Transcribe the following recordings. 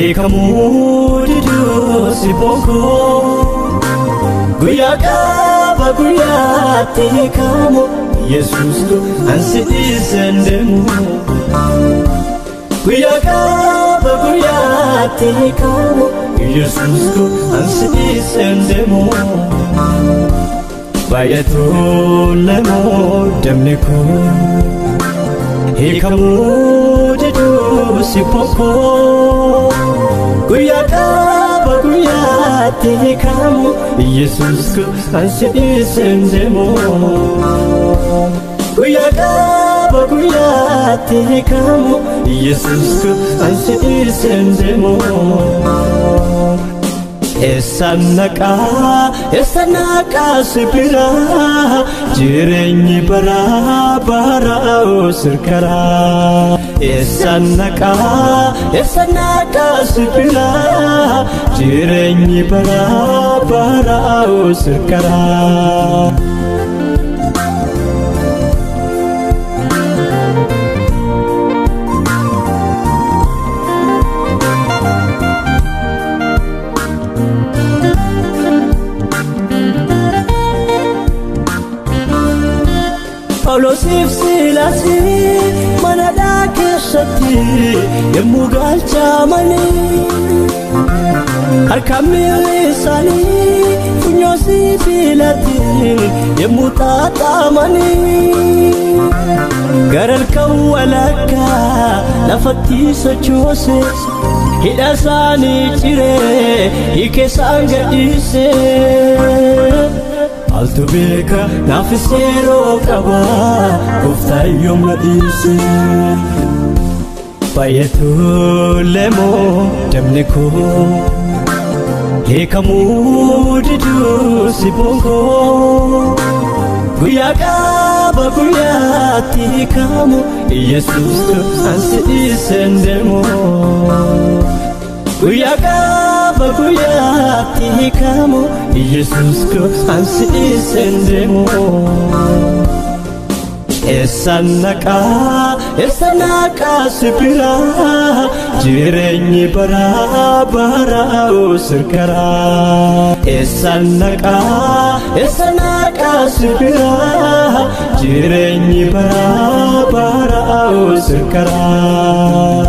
Hiikamuu diduu si bonkoo guyyaa qaba guyyaatti hiikamu Yesuus ansi dhiiseen deemu. Guyyaa qaba guyyaatti hiikamu Yesuus ansi dhiiseen deemu. Baay'atuu lamoo damni koo hiikamuu diduu si bonkoo guyyaa qaba guyyaatti hiikamu Yesuus ansi dhiiseen deemu. Guyyaa qaba guyyaatti hiikamu Yesuus ansi dhiiseen deemu. Eessaan naqaa eessa naqaa si biraa jireenyi baraa baraa sirkaraa. Eessaan naqaa eessa naqaa si biraa jireenyi baraa baraa sirkaraa. Phaawulosiif Silaasii mana hidhaa keessatti yommuu galchamanii harka miilli isaanii funyoo sibiilaatiin yommuu xaaxamanii gara halkan walakkaa lafatti sochoose hidha isaanii ciree hiike isaan gadhiise. Maaltu beeka naafis yeroo qaba gooftaa yoom na dhiise. Baay'atuu lemoo damni koo hiikamuu diduu si bonkoo guyyaa qaba guyyaatti hiikamu Yesuus ansi dhiiseen deemu. Guyyaa qaba guyyaatti hiikamu Yesuus ansi dhiiseen deemu. Eessaan naqaa eessa naqaa si biraa jireenyi baraa baraa sirkaraa. Eessaan naqaa eessa naqaa si biraa jireenyi baraa baraa sirkaraa.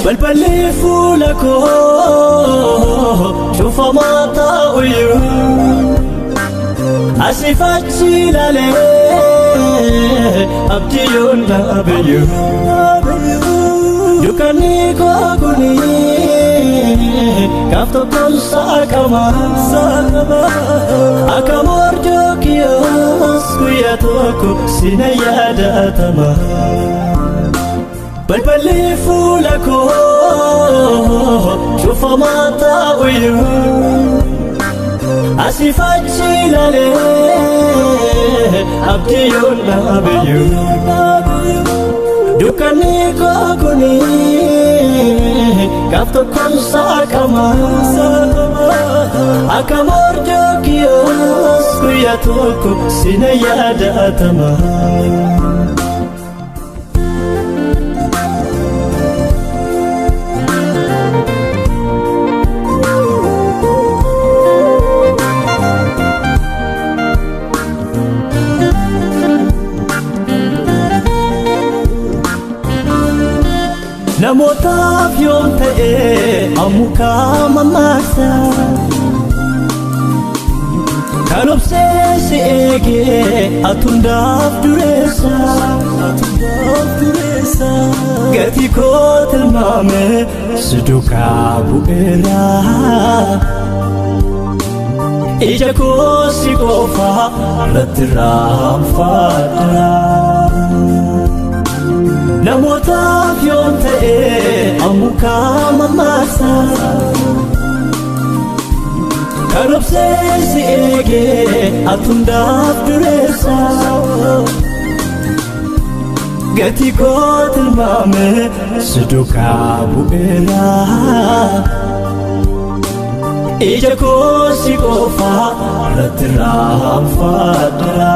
Balballi fuula koo cufamaa ta'uyyuu asii fi achi ilaalee abdii yoon dhaabeyyuu dukkanni koo kuni gaaf tokkoon saaqama akka Mordookiyoos guyyaa tokko sina yaadatama. Balballi fuula koo cufamaa ta'uyyuu asii fi achi ilaalee abdii yoon dhaabeyyuu dukkanni koo kuni gaaf tokkoon saaqama akka Mordookiyoos guyyaa tokko sina yaadatama. Namootaaf yoom ta'e ammukaa mammaaksa kan obsee si eegee ati hundaaf dureessa gatii koo tilmaame si duukaa bu'eera ija koo si qofa irratti raanfadha. Namootaaf yoom ta'e ammukaa mammaaksa kan obsee si eegee ati hundaaf dureessa. Gatii koo tilmaame si duukaa bu'eera. Ija koo si qofa irratti raanfadheera.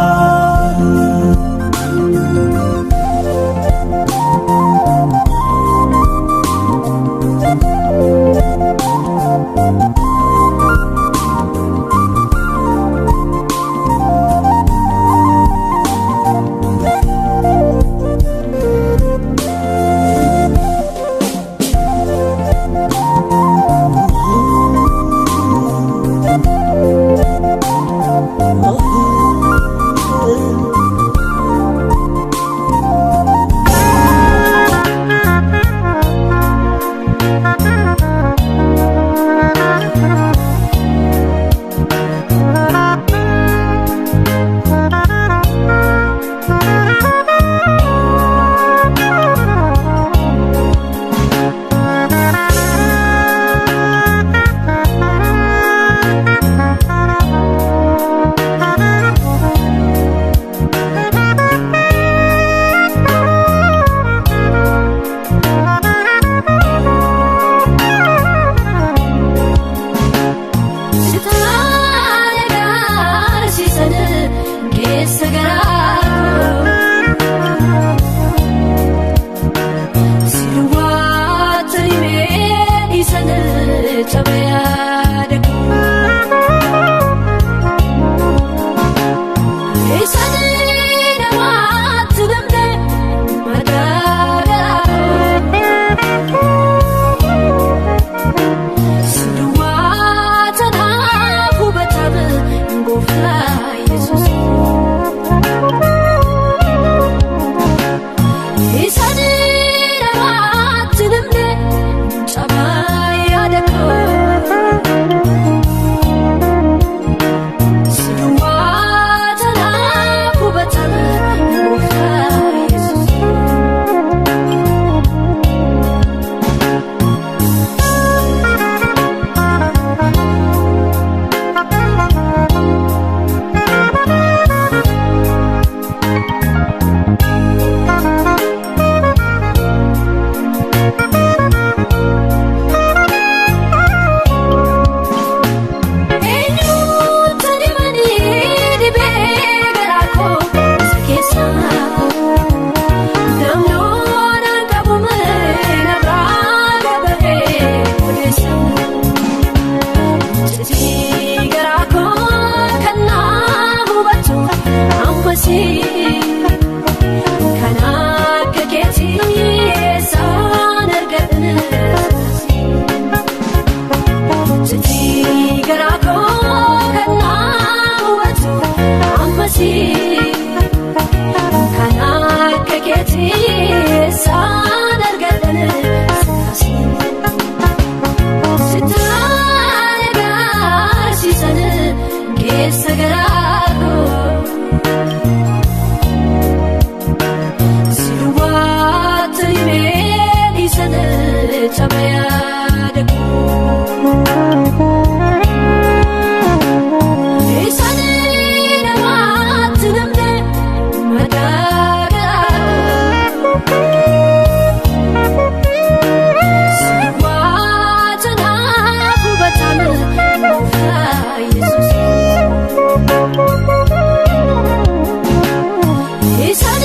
Isaan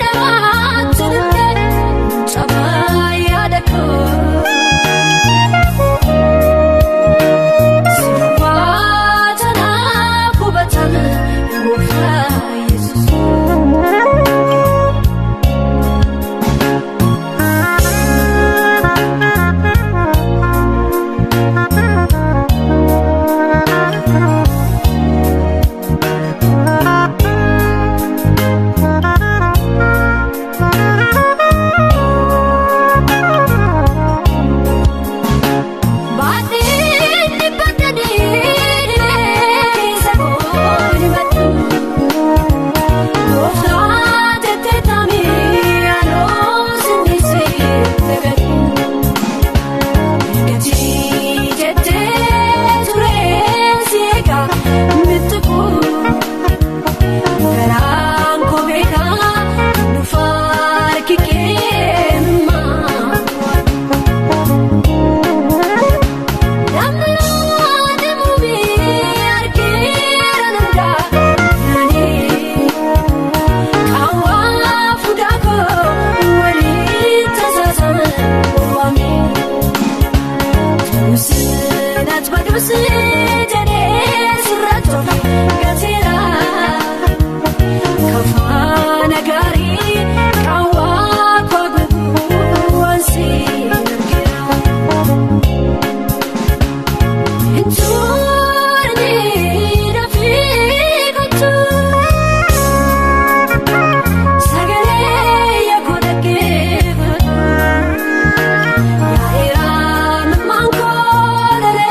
nama tolme, cabaa yaada koo. Seenaat baduus jedhee sirratti of gateera. Kafaana gaarii qaawwaa koo guutuu siin argina. Ntuurni dafii kottu sagalee yakoo dhaggeeffatu yaa'eeraan maangoolee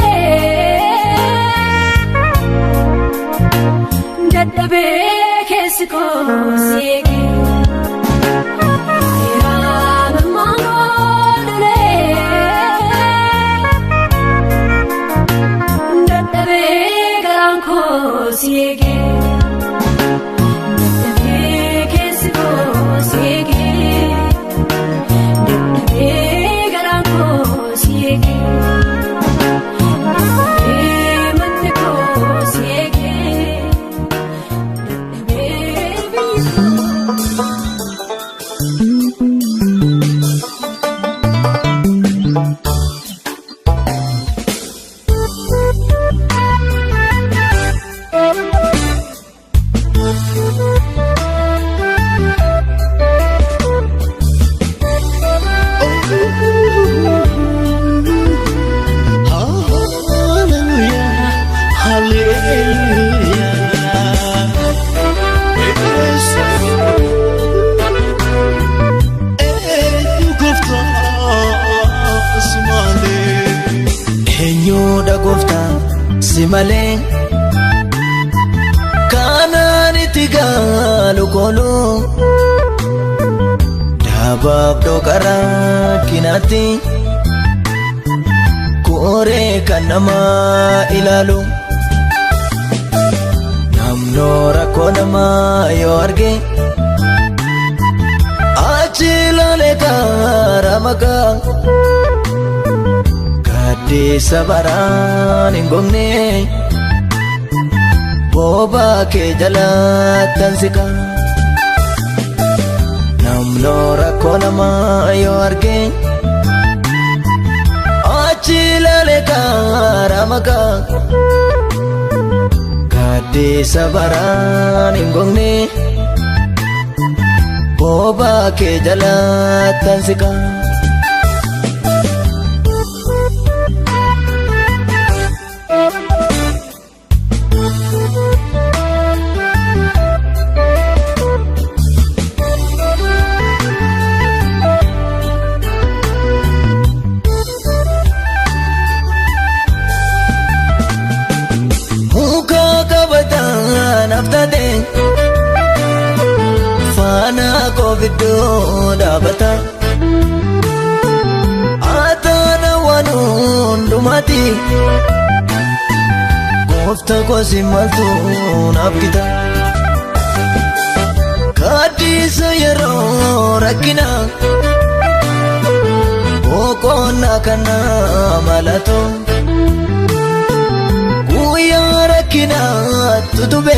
dadhabee keessi koo si'eege yaa'eeraan maangoolee. Dadhabee garaan koo si eege dadhabee keessi koo si eege dadhabee garaan koo si eege dadhabee manni koo si eege dadhabee biyyi koo. Hallelujah, hallelujah. Eenyu gooftaa si malee? Eenyudha gooftaa si malee Kanaan itti gaalu kooluu Daabaaf dhoqara kinaatti Kooree kan namaa ilaalu Namnoo rakkoo namaa yoo arge Achi ilaalee karaa maqaa Gaaddisa baraan hin gogne boobaa kee jalatti siqa. Namnoo rakkoo namaa yoo arge achi ilaalee karaa maqaa. Gaaddisa baraan hin gogne boobaa kee jalatti siqa. Muka qabataan haftate faana koo iddoo dhaabata. Ataana waan hundumaati goofta koo si maltu naaf kita. Gaaddisa yeroo rakkina boqonnaa kana malatoo. Guyyaa rakkina tutube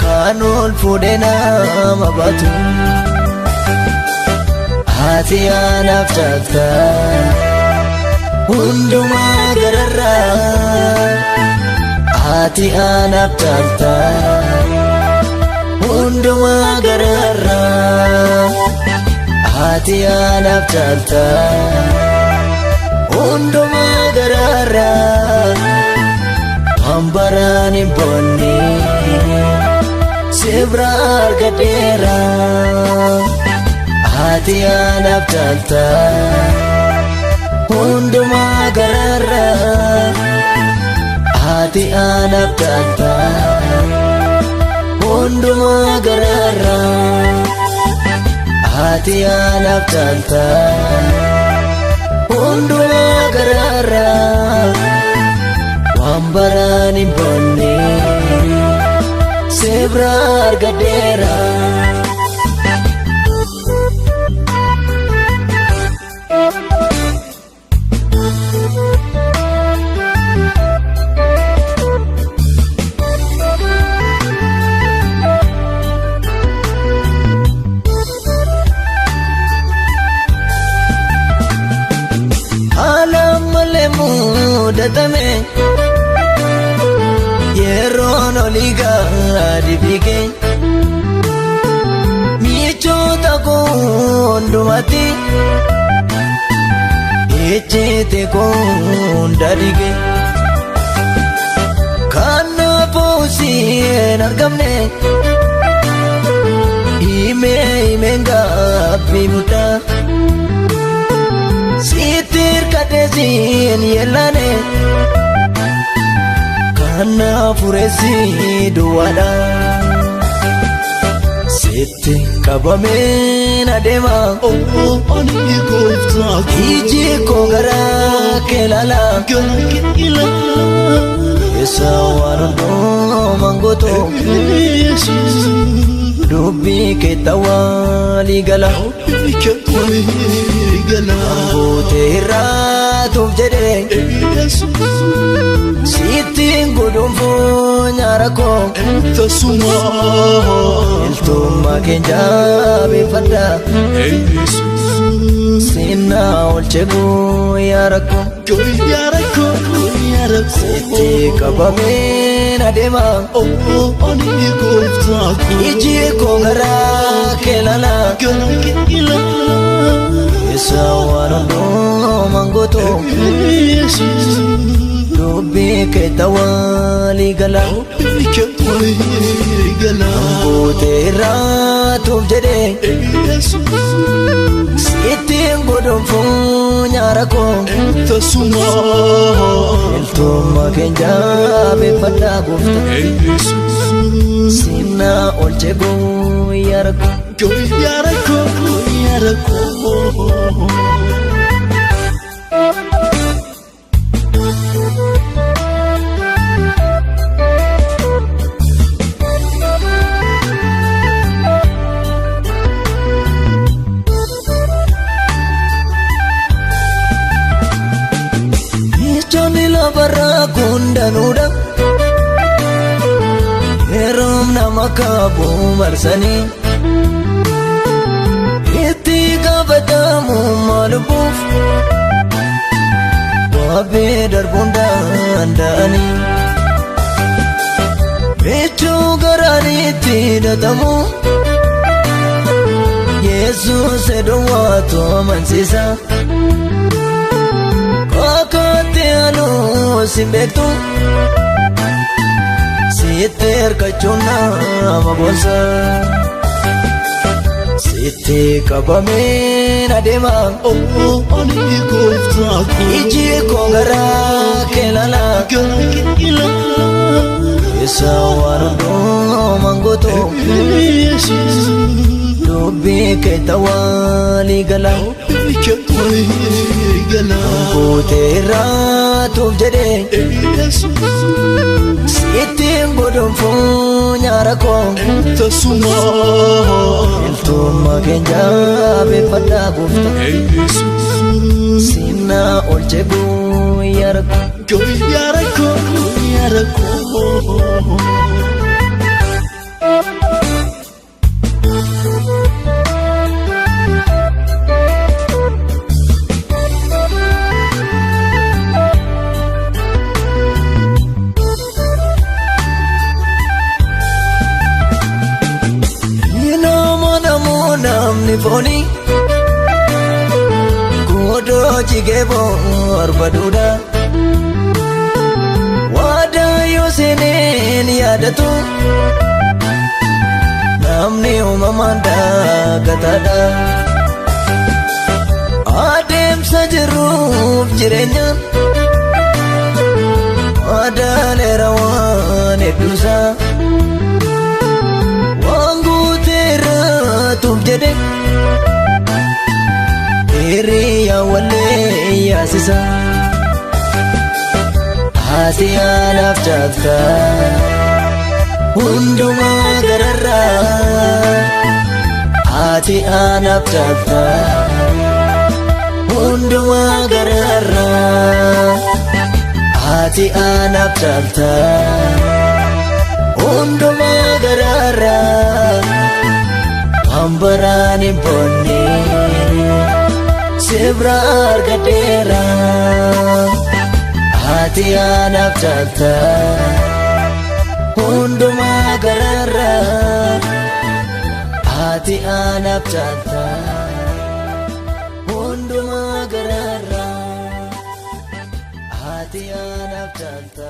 kan ol fuudhee nama baatu. Ati anaaf caalta hundumaa gararraa. Ati anaaf caalta hundumaa gararraa. Ati anaaf caalta hundumaa gararraa. Hambaraan hin boonne sibra argadheera. Ati anaaf caalta hundumaa gararraa. Ati anaaf caalta hundumaa gararraa. Ati anaaf caalta hundumaa gararraa. Waan baraan hin boonne sibra argadheera. Haala malee baay'ee mudatame yeroon olii gadi fiigee michoota koo hundumatti ejjete koo hunda dige kan na booseen argamne himee himeen gaabbii muddaa. Sitti hirkadhee siin yeellane kana fureessi duwwaadha. Sitti qabameen adeema Ani gooftaa koo iji koo gara kee ilaala. Gara kee ilaala. Isa waan hundumaan gootu Yesuus dubbii kee tawaalii gala. Dubbii kee walii gala. Gootee irraatuuf jedhee Yesuus sitti guduunfuu nyaara koo. Tasuma Iltummaa keenya jabeeffadha Yesuus Siinaa olchee guyyaa rakkoo Guyyaa rakkoo guyyaa rakkoo Sitti qabameen adeema Ani gooftaa koo iji koo gara kee ilaala Gara kee ilaala. Isa waan hundumaan gootu Yesuus dubbii kee tawaalii gala Dubbii kee walii gala. Gootee irraatuuf jedhee Yesuus sitti guduunfuu nyaara koo Tasuma Iltummaa keenya jabeeffadha gooftaa Yesuus Siinaa olchee guyyaa rakkoo. Guyyaa rakkoo guyyaa rakkoo. Michoonni lafarraa kun danuudha. Yeroon nama qabu marsanii itti gaafatamu lubbuuf waabee darbuun danda'anii. Michuu garaan itti hidhatamu Yesuus duwwaatu amansiisa. Kookootti anuu si beektu sitti hirkachuun nama boonsa. Sitti qabameen adeema Ani gooftaa koo iji koo gara kee ilaala. Gara kee ilaala. Isa waan hundumaan gootu Yesuus dubbii kee tawaalii gala. Dubbii kee walii gala. Gootee irraatuuf jedhee Yesuus sitti guduunfuu nyaara koo. Tasuma Iltummaa keenya jabeeffadha gooftaa Yesuus Siinaa olchee guyyaa rakkoo. Guyyaa rakkoo guyyaa rakkoo. Nama namuu namni foonii godoo jigee barbaadudha. Waadaa yoo seeneen yaadatu namni uumamaan daakataadha. Adeemsa jiruuf jireenya madaaleera waan hedduusaa. Waan guuteerraatuuf jedhe hiriyaa wallee yaasisa. Ati anaaf jaalta hundumaa gararraa. Ati anaaf jaalta hundumaa gararraa. Ati anaaf jaalta hundumaa gararraa. Waan baraan hin boonne sibra argadheera. Ati anaaf caalta hundumaa gararraa. Ati anaaf caalta hundumaa gararraa. Ati anaaf caalta.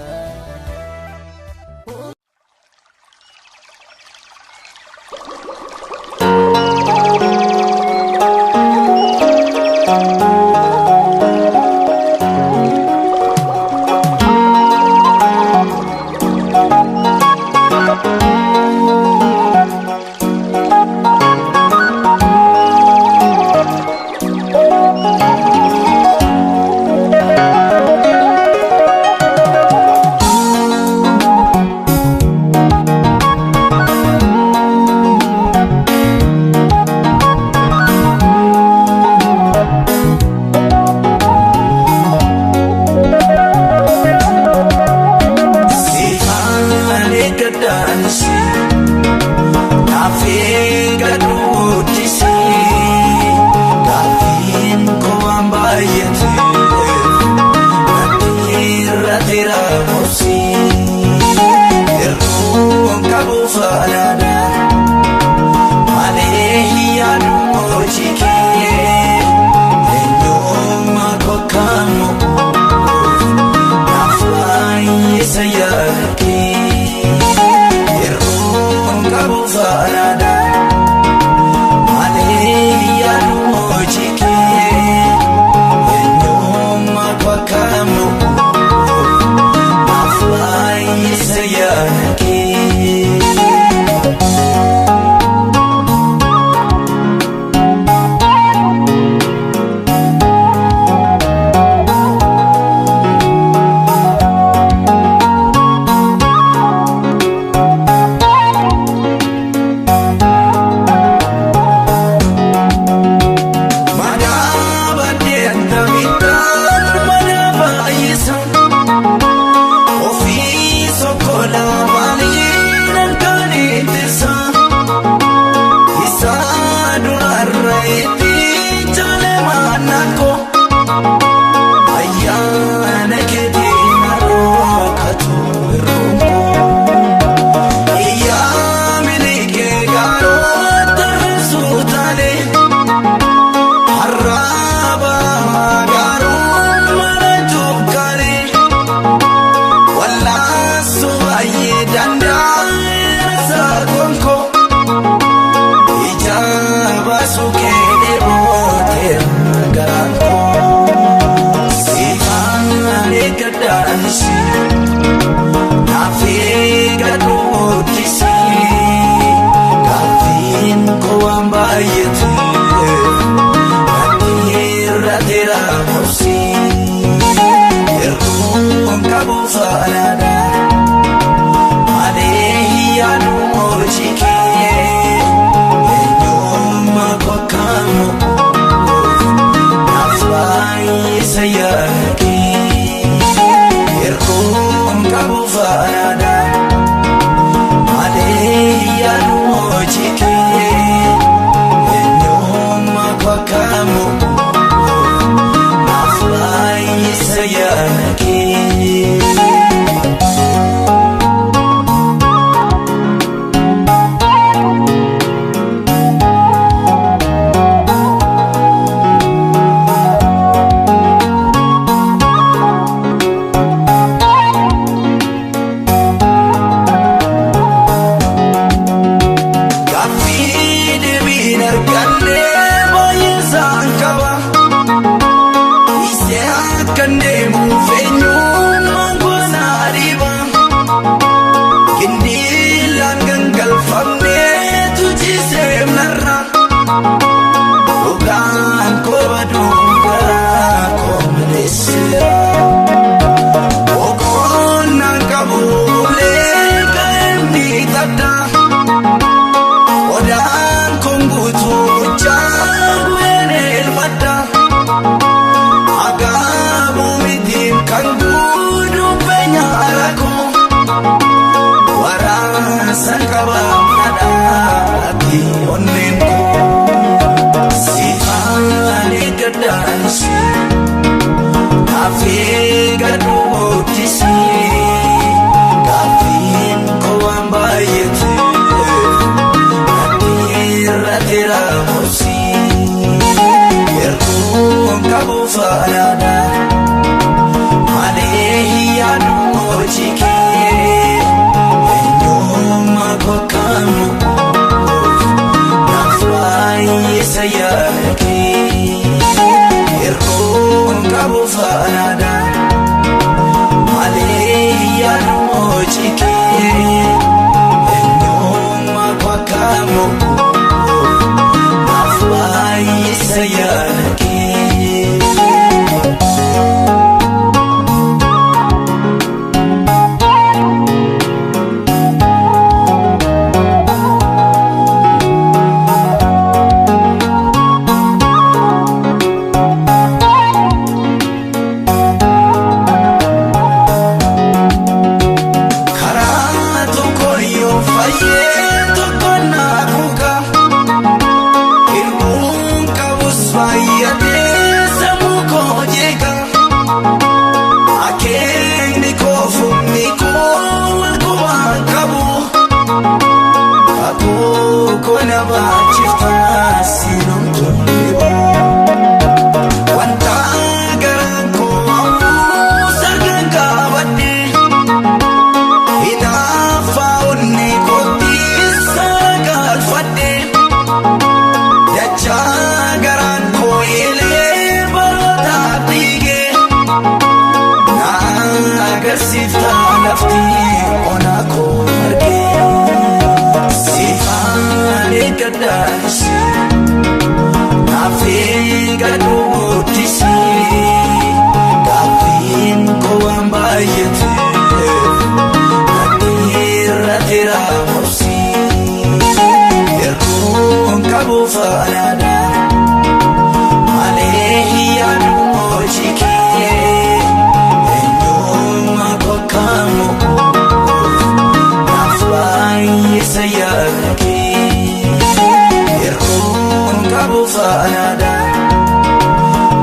qabu faanaadha. Malee yaadu hojii kee eenyummaa koo akkamu naaf baay'isa yaada kee. Hir'uun qabu faanaadha. Malee yaadu hojii kee eenyummaa koo akkamu naaf baay'isa yaada kee. Karaa tokko yoo fayyee tokko naa kuka hir'uun qabus fayyadee sammuu koo jeeka akeekni koo humni koo wal qubaan qabu kakuu koo na baachifta sinomtu wanta garaan koo hawwu sargaan qabadhe. Hinaafa onnee kootii sagalfadhe dachaa garaan koo eelee baroota dhiige na agarsiifta lafti onaa koo arge sifaan eeggadhaasi naaf eeggadhu guddisi gaaffiin koo waan baay'ateef. Hir'uun qabu faanaadha. Malee yaadu hojii kee eenyummaa koo akkamu naaf baay'isa yaada kee. Hir'uun qabu faanaadha.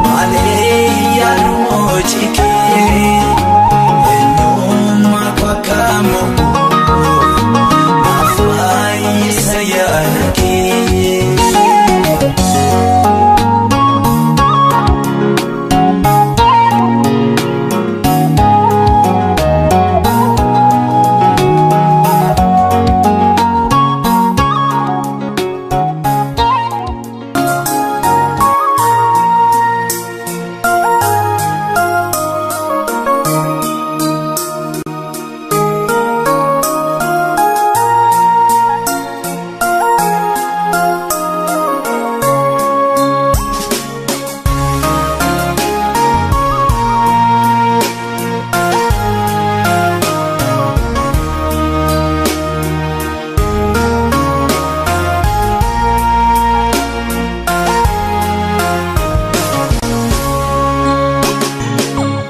Malee yaadu hojii kee eenyummaa koo akkamu naaf baay'isa yaada kee.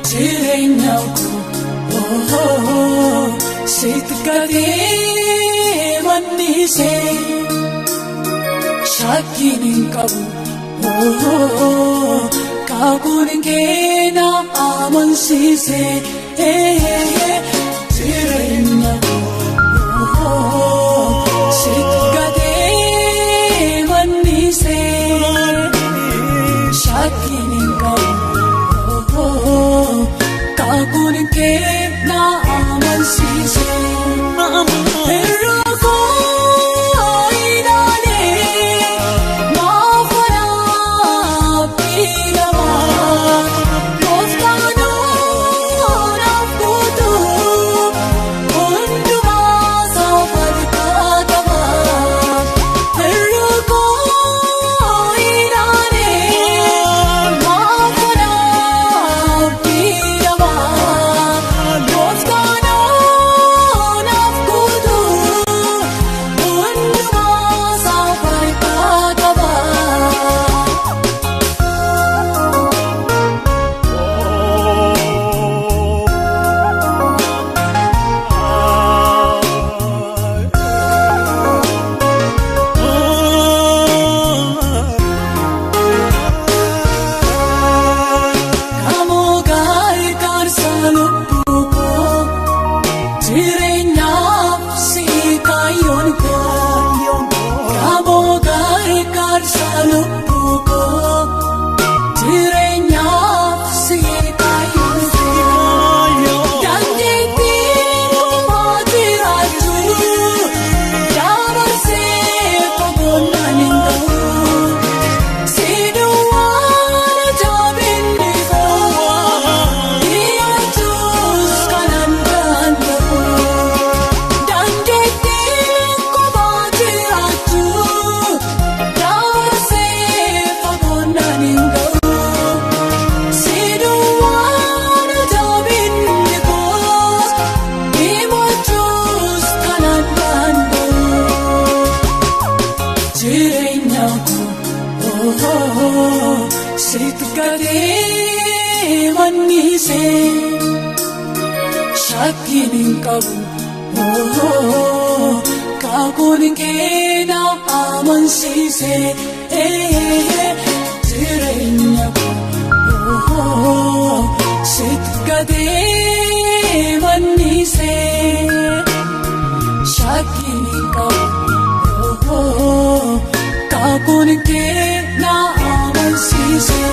Jireenya koo sitti gatee mannisee shakkiin hin qabu kaakuun kee na amansiisee jireenya koo sitti gatee mannisee shakkiin hin qabu. Kaakuun kee na amansiise. Irra koo ilaalee maaf waraabbii namaa gooftaan naaf guutuu. mannisee shakkiin hin qabu kakuun kee na amansiisee jireenya koo sitti gatee mannisee shakkiin hin qabu kakuun kee na amansiisee.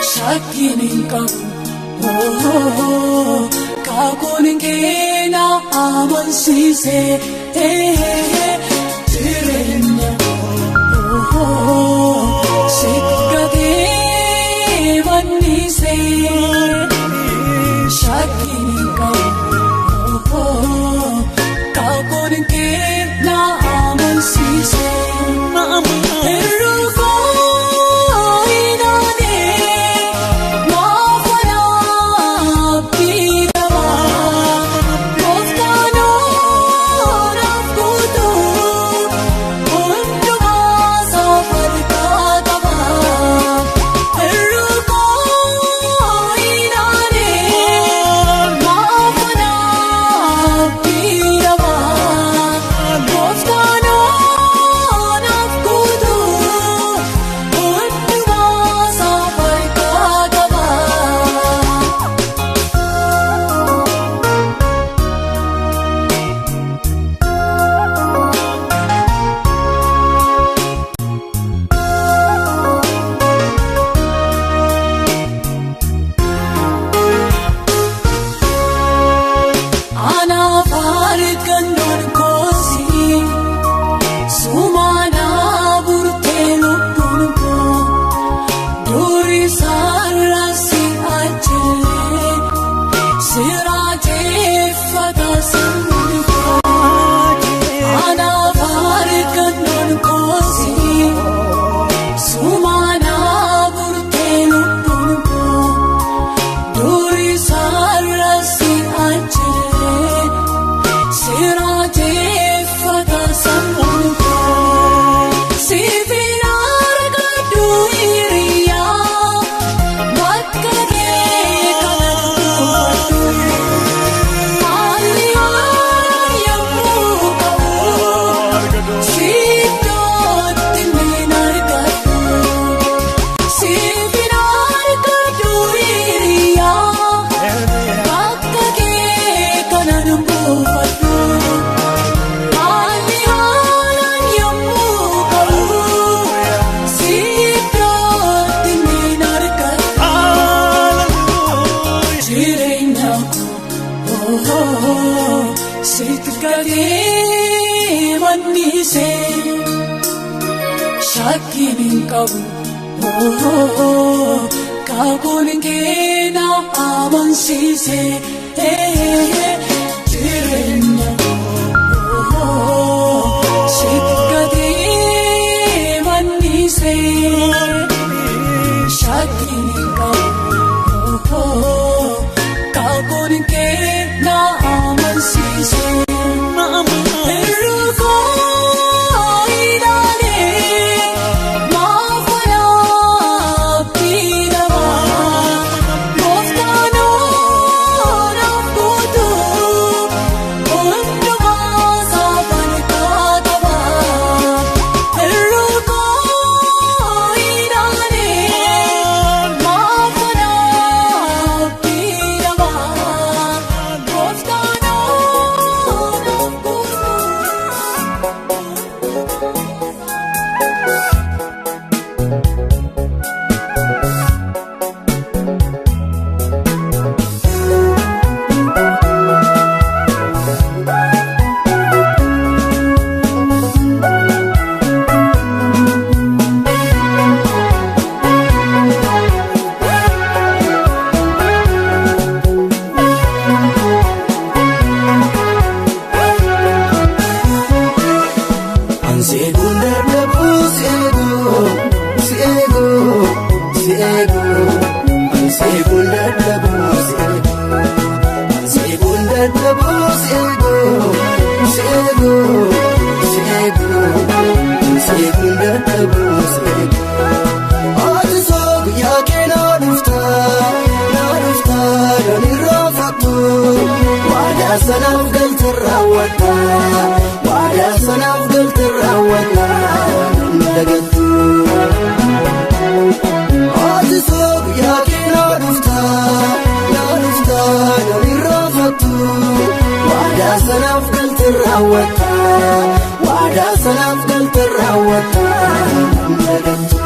Shakkiin hin qabu kakuun kee na amansiisee jireenya koo sitti gatee mannisee shakkiin hin qabu kakuun kee na amansiisee. Sitti gadee mannisee shakkiin hin qabu. Kakuun kee na amansiisee jireenya koo. Sitti gadee mannisee shakkiin hin qabu. Kakuun kee na amansiisee. Irrukoo ilaalee maafanaa filamaa gooftaanoo naaf guutuu hundumaa saafaan kaakabaa. Irrukoo ilaalee maafanaa filamaa gooftaanoo naaf guutuu. Anseeguun dadhabuu si eeguu si eeguu si eeguu anseeguun dadhabuu si eeguu anseeguun dadhabuu si eeguu si eeguu si eeguu anseeguun dadhabuu si eeguu. Ati soo guyyaa kee naa dhuftaa naa dhuftaa yoon irraanfattu waadaa sanaaf galte raawwatta waadaa sanaaf galte raawwatta dagattu. Ati soo guyyaa kee naa dhuftaa naa dhuftaa yoon irraanfattu waadaa sanaaf galte raawwatta waadaa sanaaf galte raawwatta dagattu.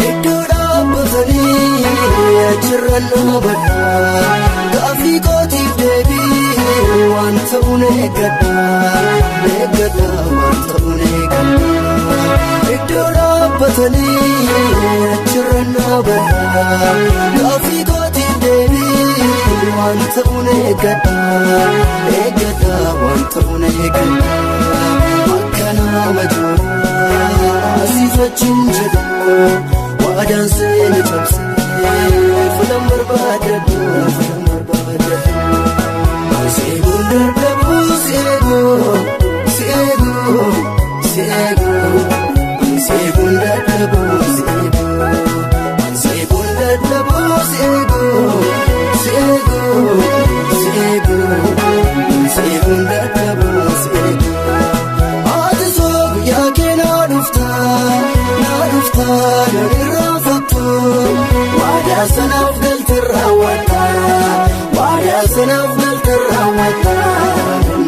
Iddoo dhaabbatanii achirra dhaabadha. Gaaffii kootiif deebii waan ta'uun eeggadha. Eeggadha waan ta'uun eeggadha. Iddoo dhaabbatanii achirra dhaabadha. Gaaffii kootiif deebii waan ta'uun eeggadha. Eeggadha waan ta'uun eeggadha. Akka nama jooraa asiifachuun jedhu. Waadaan seena cabsee fuulan barbaadadhu fuulan barbaadadhu. Anseeguun dadhabuu si eeguu si eeguu si eeguu anseeguun dadhabuu si eeguu anseeguun dadhabuu si eeguu si eeguu si eeguu anseeguun dadhabuu si eeguu. Ati soo guyyaa kee naa dhuftaa naa dhuftaa yoon irraanfattu waadaa sanaaf galte raawwatta waadaa sanaaf galte raawwatta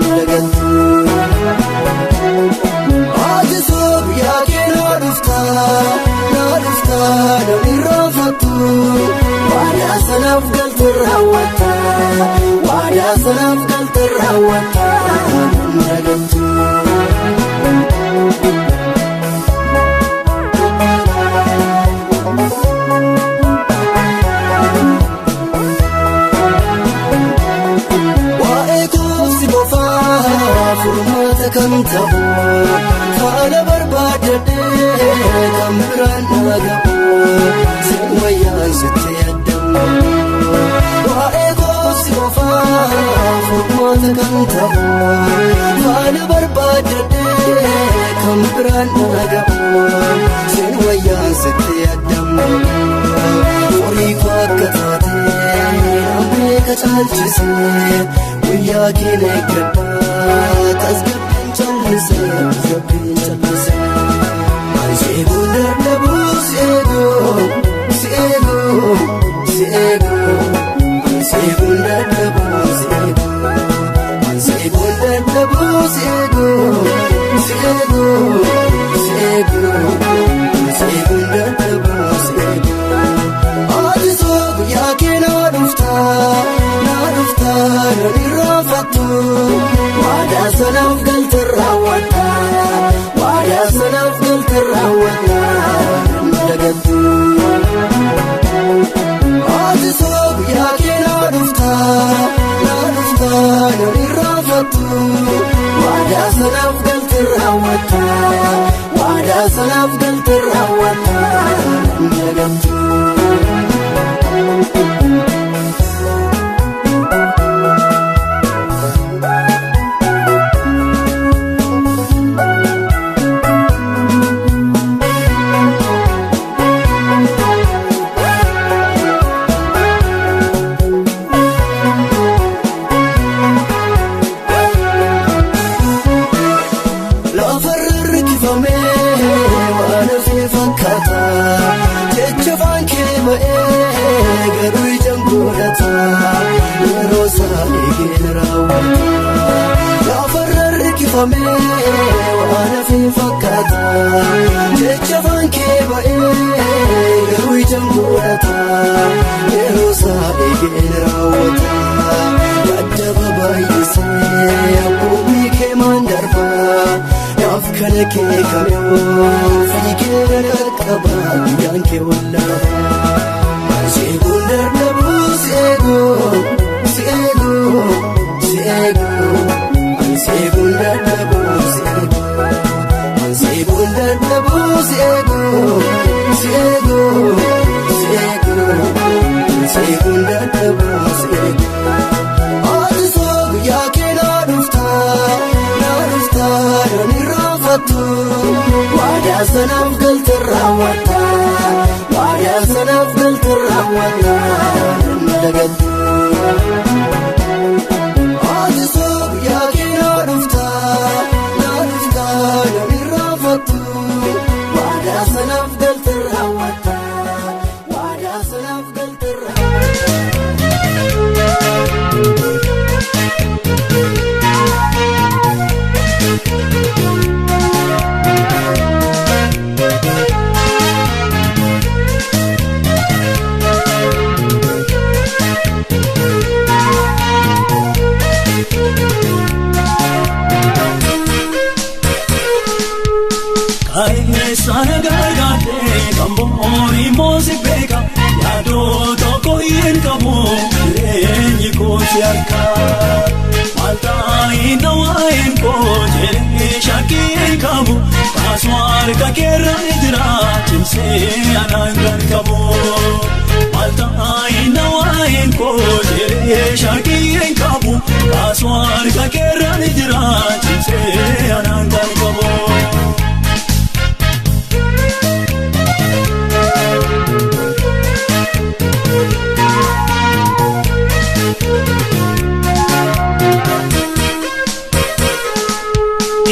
dagattu. Ati soo guyyaa kee naa dhuftaa naa dhuftaa yoon irraanfattu waadaa sanaaf galte raawwatta waadaa sanaaf galte raawwatta dagattu. Waa'ee koofsi qofaa furmaata kan ta'u faana barbaadadhee kan biraan na ga'u sin wayyaan sitti yaadamu. Waa'ee koofsi qofaa furmaata kan ta'u faana barbaadadhee kan biraan na ga'u sin wayyaan sitti yaadamu. Horii koo akka taate beeka caalchisee guyyaa keenya eeggadhaa tasgabbiin callisee tasgabbiin callisee. Anseeguun dadhabuu si eeguu si eeguu si eeguu anseeguun dadhabuu si eeguu anseeguun dadhabuu si eeguu. eegu, si eegu, si eeguun dadhabu si eegu. Ati soo guyyaa kee naa dhuftaa, naa dhuftaa nan irraanfattu. Waadaa sanaaf galte raawwatta, waadaa sanaaf galte raawwatta nan dagattu. Ati soo guyyaa kee naa dhuftaa, naa dhuftaa nan irraanfattu. Waadaa sanaaf galte raawwatta, waadaa sanaaf galte raawwatta nan dagattu. Lafarra harkifamee waan hafee fakkaata. Jecha afaan kee ba'ee garuu ijaan godhata. Yeroo isaa eegeen raawwata. Lafarra harkifamee waan hafee fakkaata. Jecha afaan kee ba'ee garuu ijaan godhata. Yeroo isaa eegeen raawwata. Yaadaba baay'isee abboommi kee maan darbaa. Naaf kana kee kamuu fiigee qaqqaba guyyaan kee wallaafa. Si eeguun dadhabu si eegu, si eegu, si eegu. Si eeguun dadhabu si eegu. Si eeguun dadhabu si eegu, si eegu, si eegu. Si eeguun dadhabu si eegu. Ati soo guyyaa kee naa dhuftaa, naa dhuftaa nan irraanfattu. Waadaa sanaaf galte raawwatta, waadaa sanaaf galte raawwatta nan dagattu. Ati soo guyyaa kee naa dhuftaa, naa dhuftaa nan irraanfattu. Waadaa sanaaf galte raawwatta, waadaa sanaaf galte raawwatta. Kaayesana gargaartee kan booni moosi beeka yaadoo tokko hin qabu jireenyi koosi harka. Maltaayi nawaayin koo jedhee shakkii hin qabu kaasuu harka keerra ni jira cimsee anaan kan qabu. Maltaayi nawaayin koo jedhee shakkii hin qabu kaasuu harka keerra ni jira cimsee anaan kan qabu.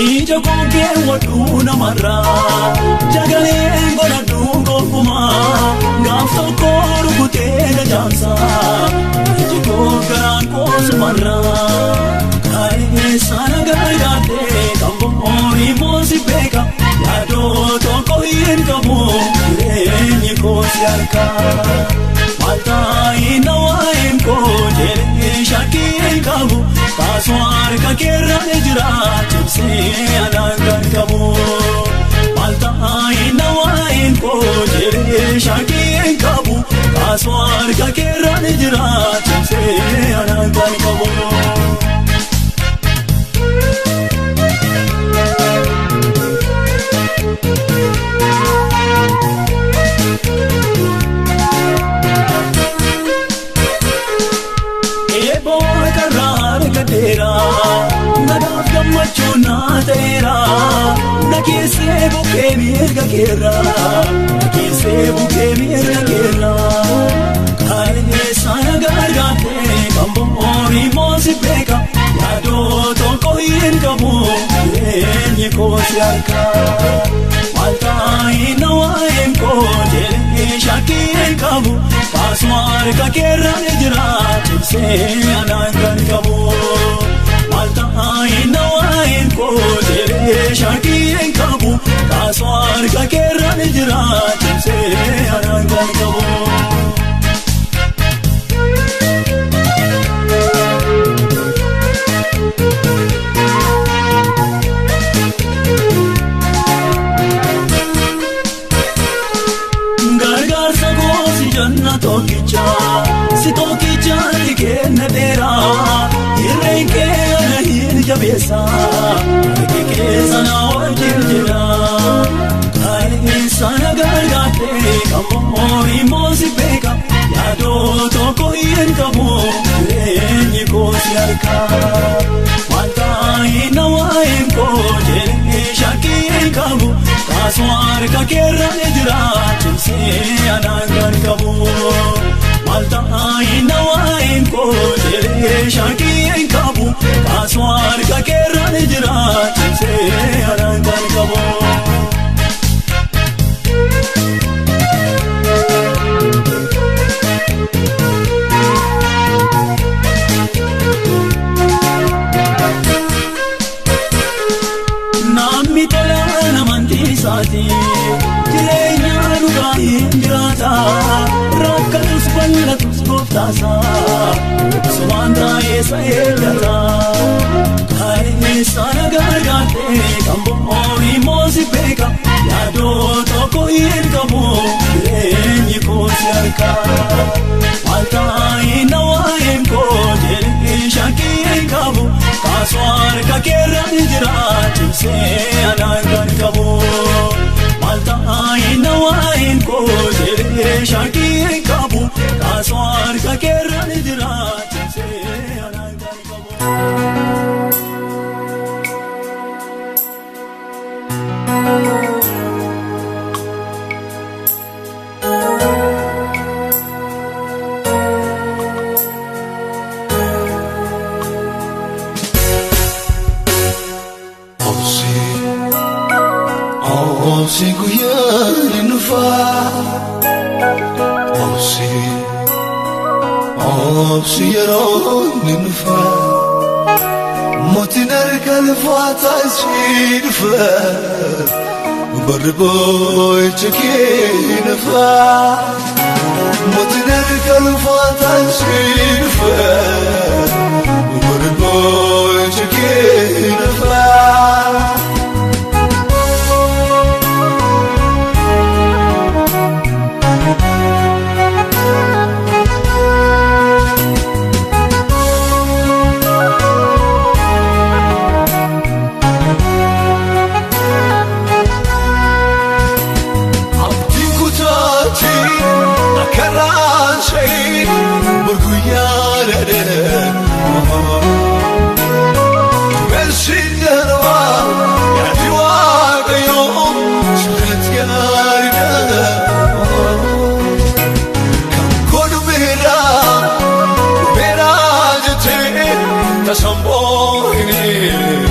Ija kookee waduu namarraa jagalee godhadhuu gonkumaa gaaf tokko rukutee gajaamsaa iji koo garaan koosumarraa kaayee sana gargaartee kan booni moosi beeka yaadoo tokko hin qabu jireenyi koosi harka. Maltaayi nawaayin koo jedhee shakkii hin qabu kaasuu harka keerra ni jira cimsee anaan kan qabu. Maltaayi nawaayin koo jedhee shakkii hin qabu kaasuu harka keerra ni jira cimsee anaan kan qabu. Eeboo karraa argateera nagaaf gammachuu naa ta'eera na keessee bukkee mirga keerra na keessee bukkee mirga keerra kaayee sana gargaartee kan booni moosi beeka yaadoo tokko hin qabu jireenyi koosi harka. Maltaayi nawaayin koo jedhee shakkii hin qabu kaasuma harka keerra ni jira cimsee anaan kan qabu. Maltaayi nawaayin koo jedhee shakkii hin jabeessa harki keessa na wajjin jira. Kaayinsa na gargaartee kammoo immoo si beeka yaadoo tokko hin qabu jireenyi koo si harka. Wanta na waa'een koo jedhee shakkii hin qabu kaasuu harka keerra ni jira cimsee anaan kan qabu. Wanta na waa'een koo jedhee shakkii hin qabu kaasuu harka keerra ni jira cimsee anaan kan qabu. Namni tolaan amantii isaatii jireenya dhugaa hin jiraata rakkatus bal'atus gooftaasaa sumaan taa'ee isa eeggata. Kaayinsa na gargaartee kan bo'oon immoo si beeka yaadoo tokko hin qabu jireenyi koo si harka. Wanta na waa'een koo jedhee shakkii hin qabu kaasuu harka keerra ni jira cimsee anaan kan qabu. Wanta na waa'een koo jedhee shakkii hin qabu kaasuu harka keerra ni jira cimsee anaan kan qabu. Obsi, obsi guyyaan ni dhufa. Obsi, obsi yeroon ni dhufa. Mootiin harka lafaataa si dhufa. Barri boo'icha kee ni dhufa. Mootiin harka lafaataa si dhufa. Barri boo'icha kee ni dhufa. Abdiin kutaati akka raasee guyyaa dheedhee. Dumeessi darbaa yaadi waaqayyoo sirriitti gaariidha. Kan koo dhumeera dhumeera jettee tasamboo hin.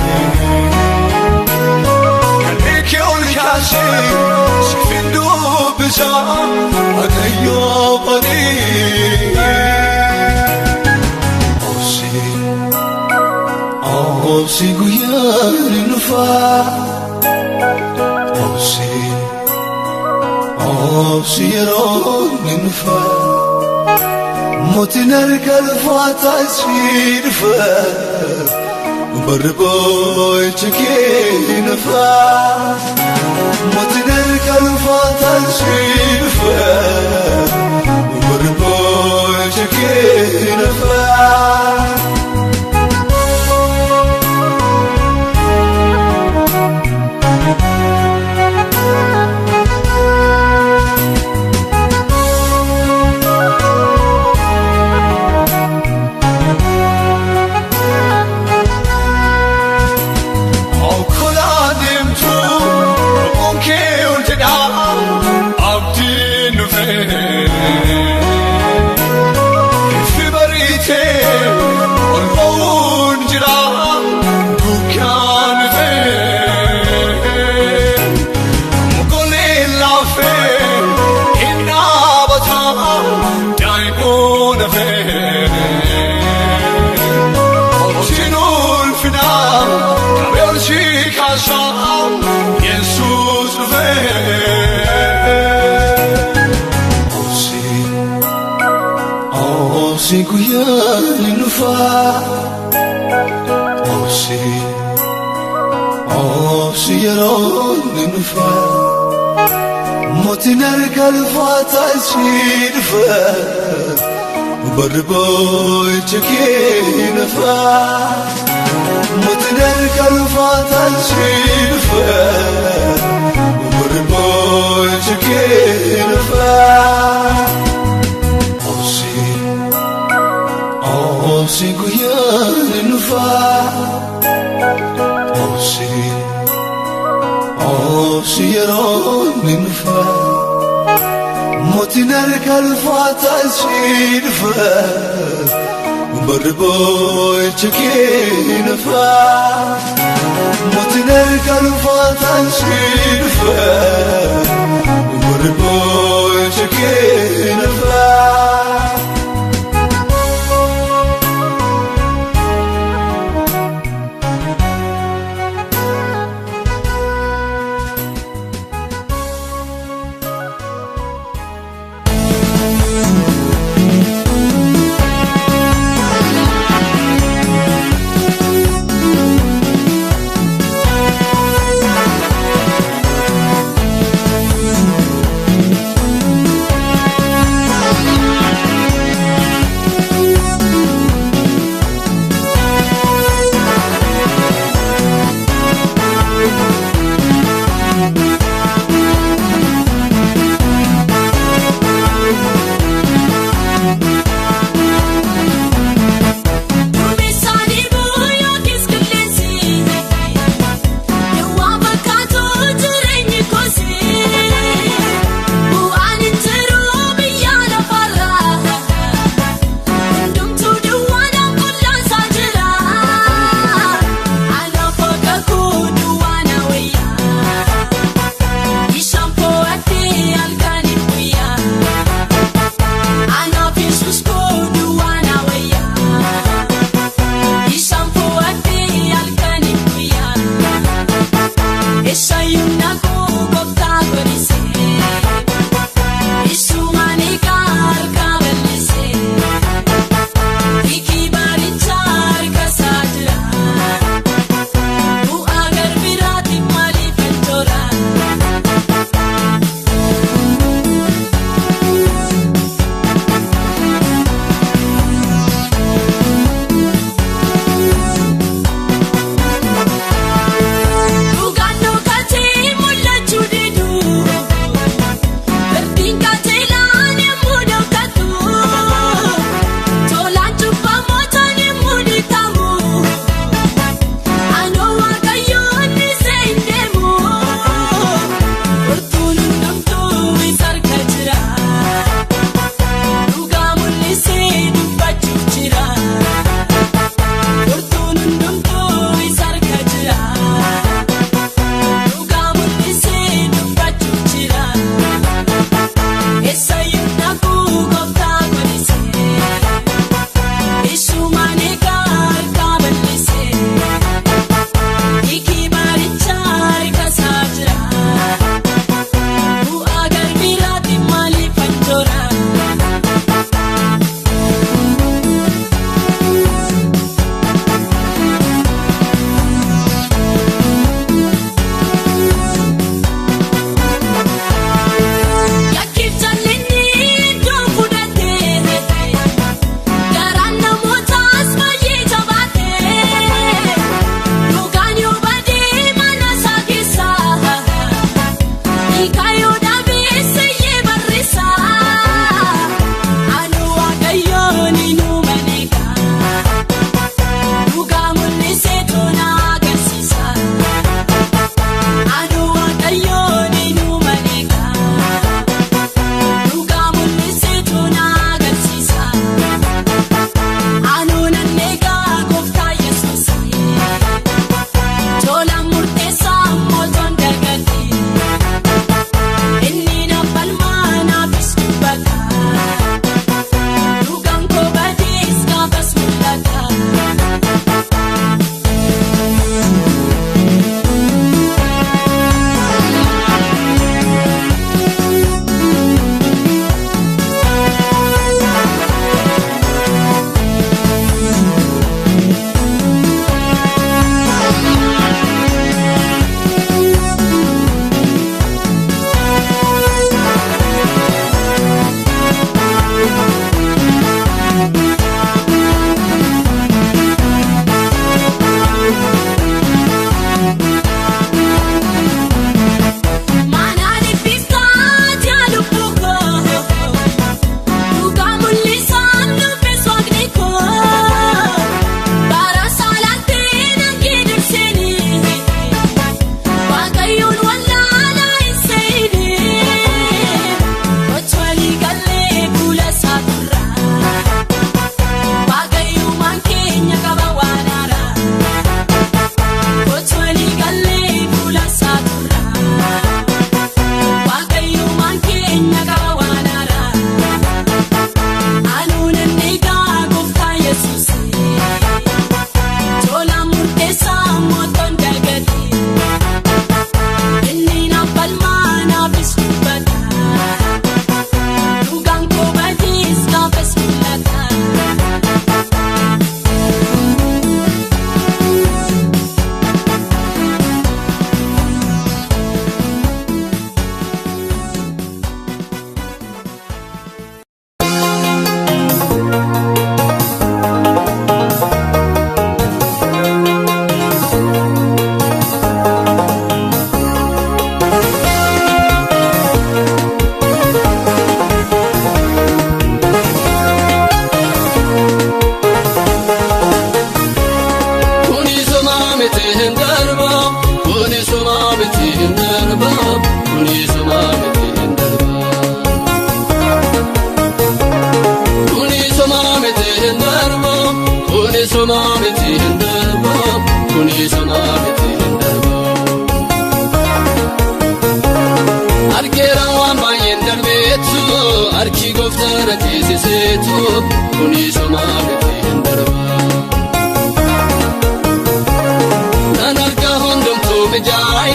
Kanneen ol kaasee siifin dubbisaa Waaqayyoo banii. Obsi, obsi guyyaan ni dhufa. Obsi, obsi yeroon ni dhufa. Mootiin harka lafaataa si dhufa. Barri boo'icha kee ni dhufa. Mootiin harka lafaataa si dhufa. Barri boo'icha kee ni dhufa. Okkolaa deemtu lubbuun kee ol jedhaa abdiin dhufee. Ifi bariitee ol ba'uun jira dukkaan dhufee. Mukoleen laafee hin dhaabataa daa'imuu nafee. Obsiin ulfinaa qabee ol si kaasaa Yesuus dhufee. Obsi, obsi guyyaan ni dhufa. Obsi, obsi yeroon ni dhufa. Mootiin harka lafaataa si dhufa. Barri boo'icha kee ni dhufa. Mootiin harka ulfaataan si dhufa Barboonchi kee dhufa. Obsi obsi guyyaan ni dhufa. Obsi obsi yeroon ni dhufa. Mootiin harka ulfaataan si dhufa. Barboonchi kee dhufa. Mootiin harka ulfaataan si dhufa. Barboonchi kee dhufa.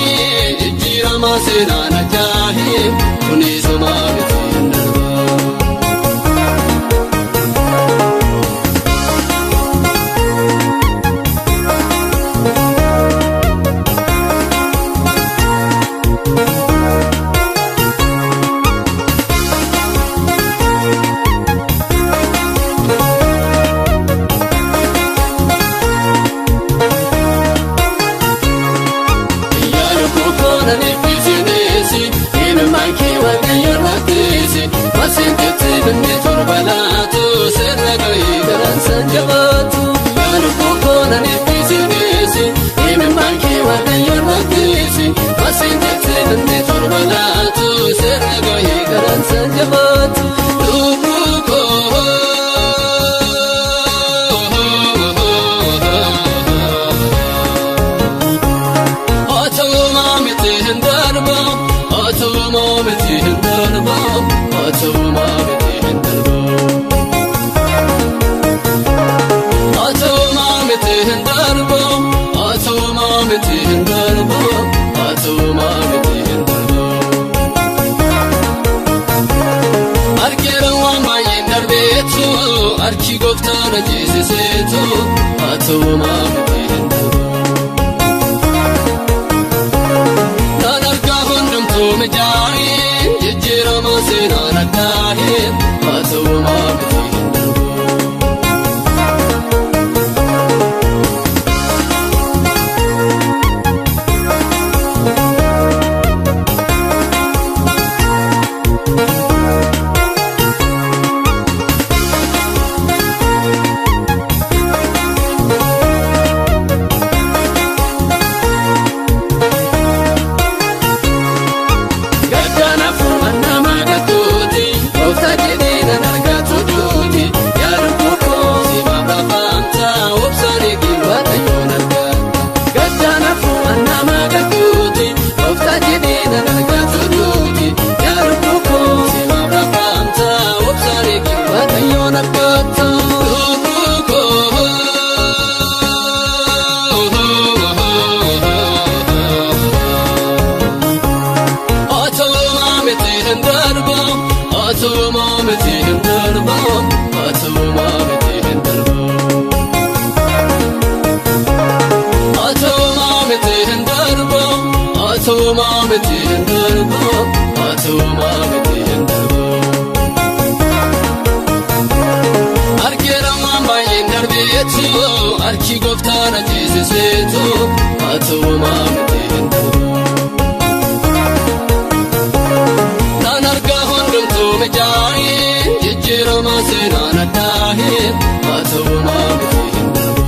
mijaa'ee jijjiirama seenaan ajaa'ee kunis homaa miti hin darba. Harki gooftaan ajjeesiseetu haa ta'u maamilti hin darbu. Naan argaa hundumtuu mijaa'ee jijjiirama seenaan addaa'ee haa ta'u maamilti hin darbu. Harki gooftaan ajjeesiseetu haa ta'u maamilti hin darbu. Naan argaa hundumtuu mijaa'ee jijjiirama seenaan addaa'ee haa ta'u maamilti hin darbu.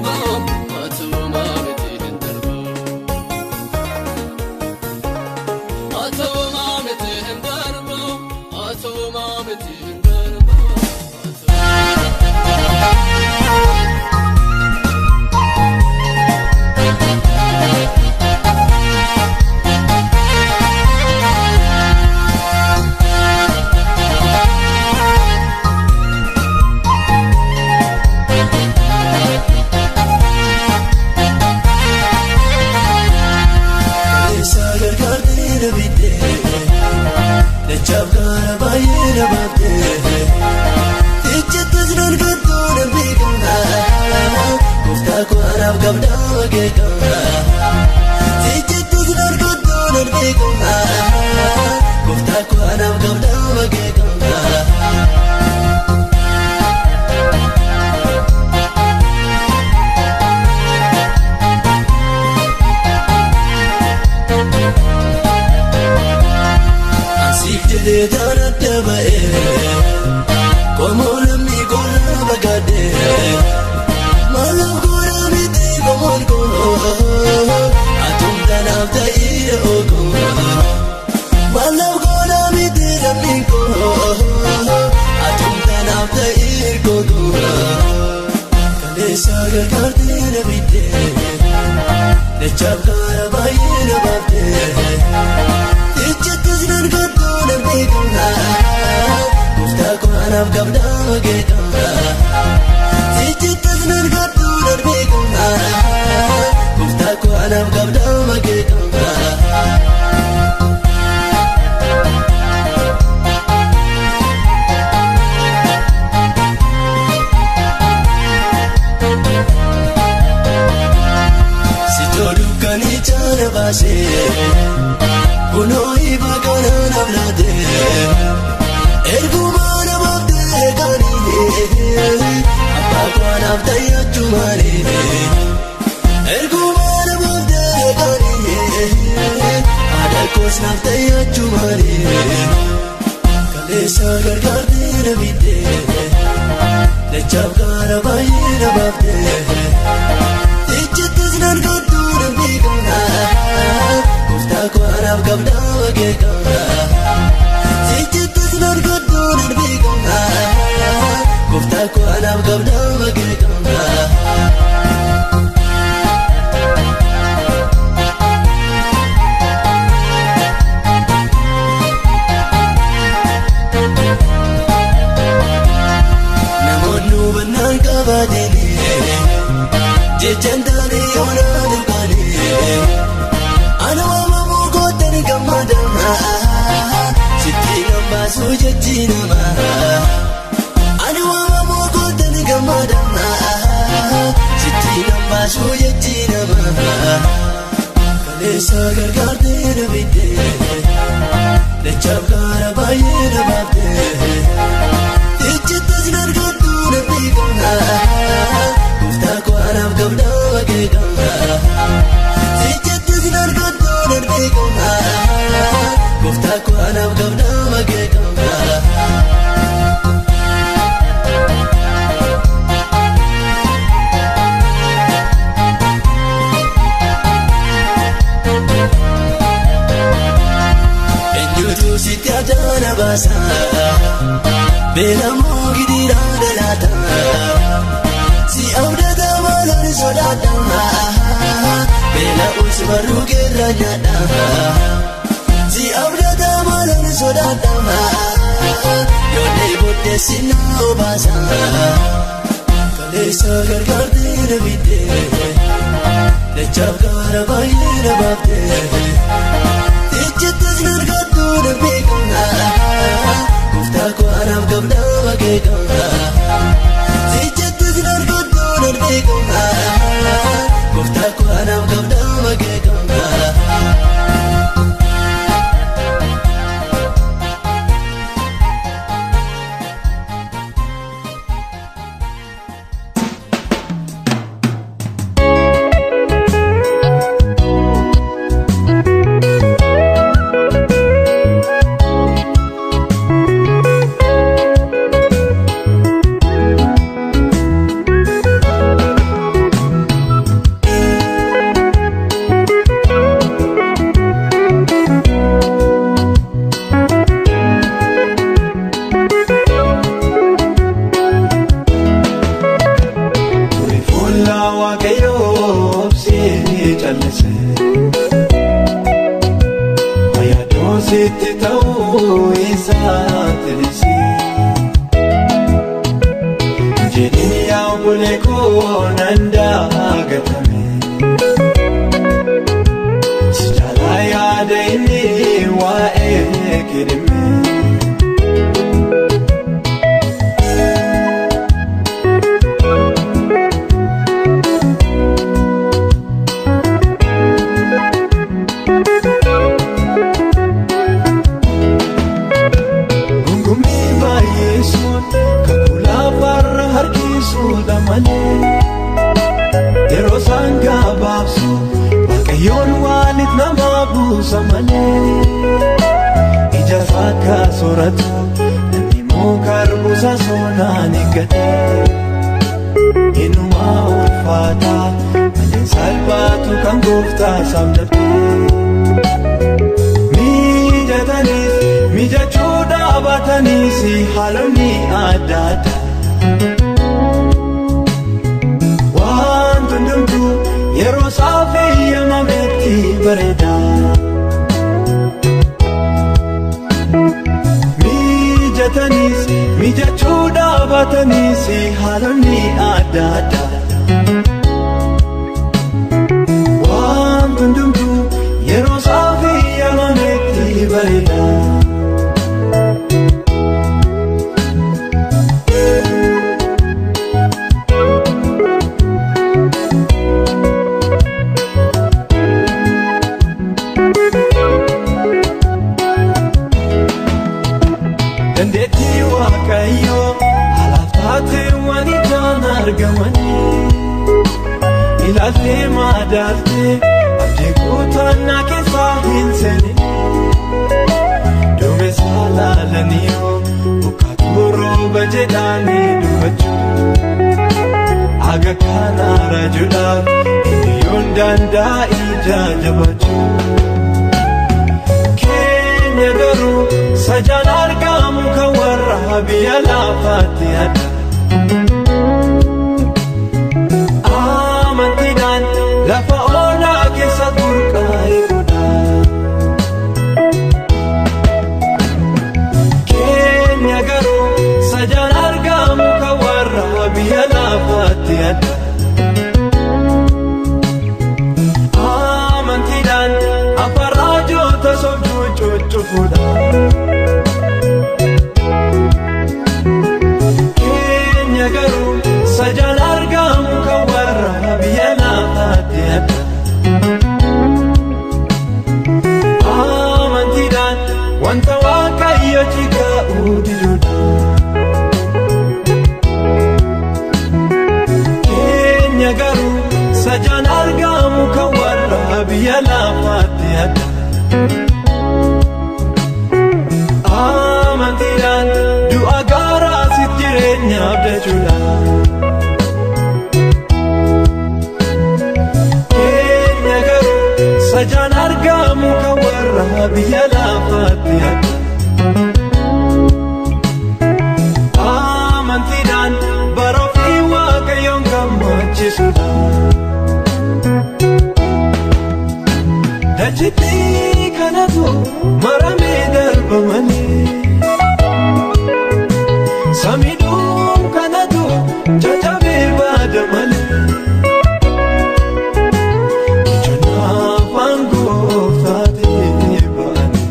darba Atuma miti hin darba Atuma miti hin darba Atuma miti hin darba. Kaleessa gargaartee na bittee, dachaaf gaara baay'ee na baaftee, ijjattas nan gattoo nan beekama, gooftaa koo anaaf qabdaa akeekama. Ijjattas nan gattoo nan beekama, gooftaa koo anaaf qabdaa akeekama. Asiif jedhee taan adda ba'ee qomoo lammii koolaa bagaadhee maalaaf koolaa miti qomoon koo atumta naaf ta'ee ookoo maalaaf koolaa miti lammiin koo atumta naaf ta'ee kookoo kaleessa gargaartee na bittee dachaaf gaara baay'ee na baaftee. Ijjattas nan gattoo nan beekama, gooftaa koo anaaf qabdaa akeekama. Ijjattas nan gattoo nan beekama, gooftaa koo anaaf qabdaa akeekama. Sitoo dukkanii caala baasee. Kunoo ifa kanaan ablaatee ergumaa namaaf ta'e kaanii abbaa koo anaaf ta'e achumaanii ergumaa namaaf ta'e kaanii haadha koos naaf ta'e achumaanii kaleessa gargaartee na bittee dachaaf gaara baay'ee na baaftee ijjattas nan gattoo nan beekama. Gooftaa koo anaaf qabdaa akeekama. Ijjattas nan gattoo nan beekama. Gooftaa koo anaaf qabdaa akeekama. Namoonni hubannaan qabaatanii jechaan taane yoonaa duukaanii. Ana waamamuu gootan gammadama sitti nan baasuu jechi nama. Ana waamamuu gootan gammadama sitti nan baasuu jechi nama. Kaleessa gargaartee na bittee dachaaf gaara baay'ee na baaftee ijjattas nan gattoo nan beekama gooftaa koo anaaf qabdaa akeekama. Ijjattas nan gattoo nan beekama gooftaa koo anaaf qabdaa akeekama. Eenyutu sitti addaana baasa beelamoo gidiraa dhalaata si abdata maalaan sodaadha beela'uus barruu keerra nyaadha si abdata maalaan sodaadha yoonee booddee na obaasa kaleessa gargaartee na bittee dachaaf gaara baay'ee na baaftee. Ijjattas nan gattoo nan beekama gooftaa koo anaaf qabdaa akeekama. Ijjattas nan gattoo nan beekama gooftaa koo anaaf qabdaa akeekama. eegedhemme. Gungummii baay'eessuun kakuu lafarra harkisuudha malee yeroo isaan gabaabsu waaqayyoon waalitti nama buusa malee ija isaa akka sooratu namni muka arbuusa sonaan eeggate inuma ulfaata malee salphaatu kan gooftaa isaaf dabte. Mijataniis mijachuu dhaabataniis haalonni adda addaa. Waan hundumtuu yeroo isaaf eeyyamametti bareeda. Mijataniis mijachuu dhaabataniis haalonni adda addaa. Waan hundumtuu yeroo isaaf eeyyamametti bareeda. Dandeettii Waaqayyoo alaaf taateewwan ijaan argamanii ilaaltee madaaltee abdii kutannaa keessaa hin seenin duumessa laalaniiru bokkaatu rooba jedhanii dubbachuu aga kana raajuudhaaf hiriyoon danda'a ija jabaachuu. Keenya garuu sajaan argamu kan warra biyya lafaatti adda. Amantiidhaan lafa onaa keessa burqaa eeguudha. Keenya garuu sajaan argamu kan warra biyya lafaatti adda. Amantiidhaan afaan raajota sobduu cuccufuudha. Keenya garuu sajaan argamu kan warra biyya lafaatti adda. Amantiidhaan wanta Waaqayyo cigaa'uu diduudha. Keenya garuu sajaan argamu kan warra biyya lafaatti adda. Amantiidhaan du'a gaaraa sitti jireenya abdachuudha. Keenya garuu sajaan argamu kan warra biyya lafaatti adda. Amantiidhaan bara ofii Waaqayyoon gammachiisudha. Dachitti kanatu maramee darba malee samiidhuun kanatu caccabee baada malee jechoonni afaan gooftaatii ba'anii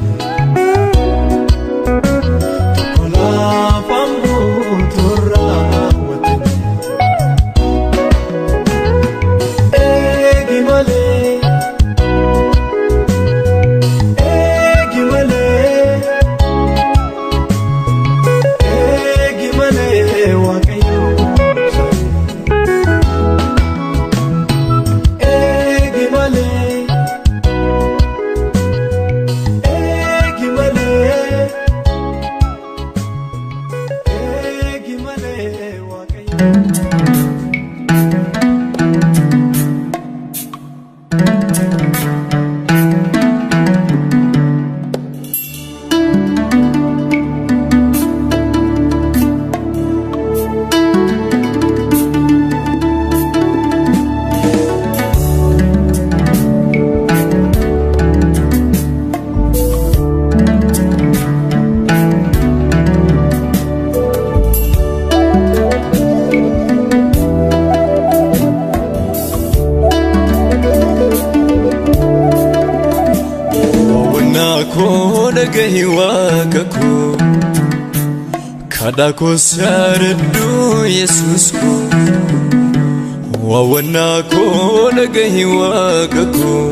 tokko lafaan guutuu raawwatanii eegi malee. Eegi malee. Dhagahi waaqa koo, kadhaa koos yaadadhu Yesuus koo. Waawwannaa koo dhagahi waaqa koo,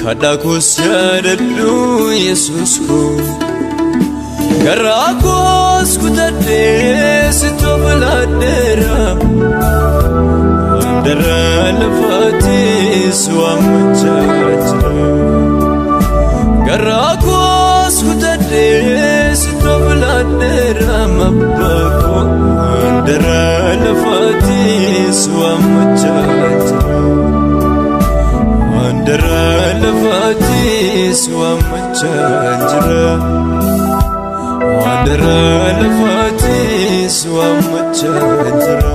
kadhaa koos yaadadhu Yesuus koo. Garaa koos kutadhee sitti of laadheera. Handaara lafaatis waammachaa jira. Garaa koos kutadhee sitti of laadheera abbaa koo. Handaara lafaatis waammachaa jira. Handaara lafaatis waammachaa jira. Handaara lafaatis waammachaa jira.